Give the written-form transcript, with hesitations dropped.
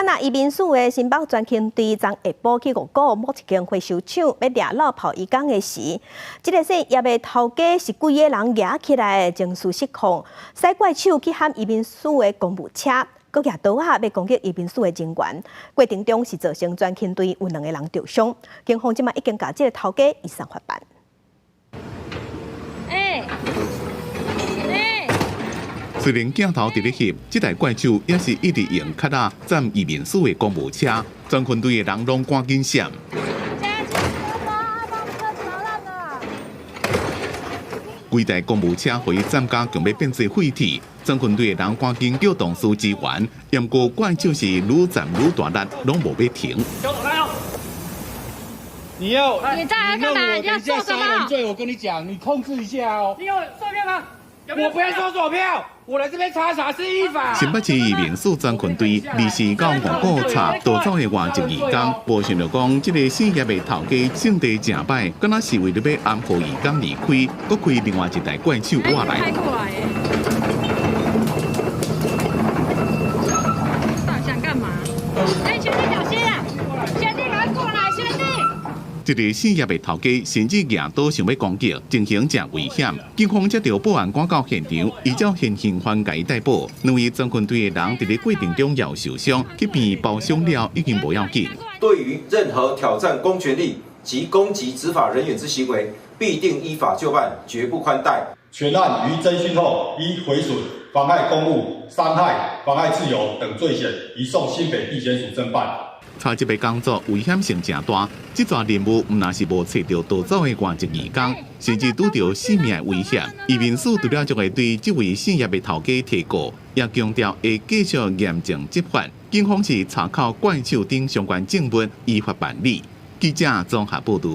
啊，若移民署的新北專勤隊昨下晡去五股某一間回收廠欲掠漏跑移工的時，這个姓葉的頭家是幾个人夯起來，情緒失控，使怪手去撼移民署的公務車，閣舉刀仔欲攻擊移民署的人員，過程中是造成專勤隊有兩个人著傷，警方這馬已經共這个頭家移送法辦。欸欸。雖然鏡頭佇咧翕，這台怪手也是一直用跤仔斬移民署的公務車，專勤隊的人攏趕緊閃。加錢！規台公務車予伊斬甲強欲變做廢鐵，專勤隊的人趕緊叫同事支援，毋過怪手是愈斬愈大力，攏無欲停。你要你在幹嘛？你要做什麼？罪，我跟你講，你控制一下哦。你有索票嗎？我不要說索票，我來這邊查查是依法。新北市移民署專勤隊24到五股查逃走的外籍移工，無想著講這个姓葉的頭家性地誠歹，敢若是為著欲掩護移工離開，閣開另外一台怪手倚來。開過來。到底想幹嘛？欸，學弟小心啊！學弟趕快過來，學弟。這个姓葉的頭家甚至舉刀想欲攻擊，情形誠危險。警方接著報案趕到現場，依照現行犯共伊逮捕。兩位專勤隊的人佇咧過程中也有受傷，去病院包傷了已經無要緊。對於任何挑戰公權力及攻擊執法人員之行為，必定依法究辦，絕不寬待。全案於偵訊後，依毀損、妨礙公務、傷害、妨礙自由等罪嫌，移送新北地檢署偵辦。查這个工作危險性誠大，這逝任務毋但是無揣著逃走的外籍移工，甚至拄著性命的危險。移民署除了將會對這位姓葉的頭家提告，也強調會繼續嚴正執法。警方是查扣怪手等相關證物，依法辦理。記者綜合報導。